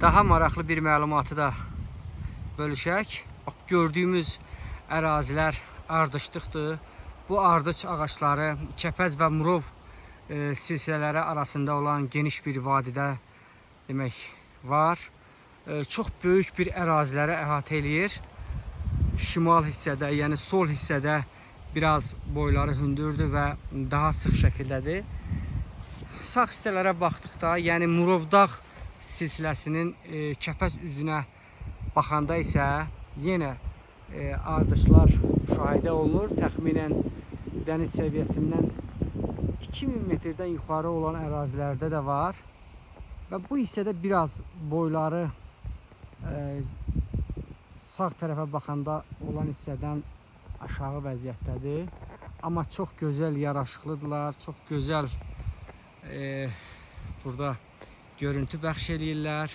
Daha maraqlı bir məlumatı da bölüşək. Bax, gördüyümüz ərazilər ardıçlıqdır. Bu ardıç ağacları Kəpəz və Murov silsilələri arasında olan geniş bir vadidə demək var. Çox böyük bir əraziləri əhatə eləyir. Şimal hissədə, yəni sol hissədə biraz boyları hündürdür və daha sıx şəkildədir. Sağ hissələrə baxdıqda, yəni Murovdağ silsiləsinin Kəpəz üzünə baxanda isə yenə ardıçlar müşahidə olunur. Təxminən dəniz səviyyəsindən 2000 metrdən yuxarı olan ərazilərdə də var. Və bu hissədə biraz boyları sağ tərəfə baxanda olan hissədən aşağı vəziyyətdədir. Amma çox gözəl yaraşıqlıdırlar, çox gözəl burada görüntü bəxş eləyirlər.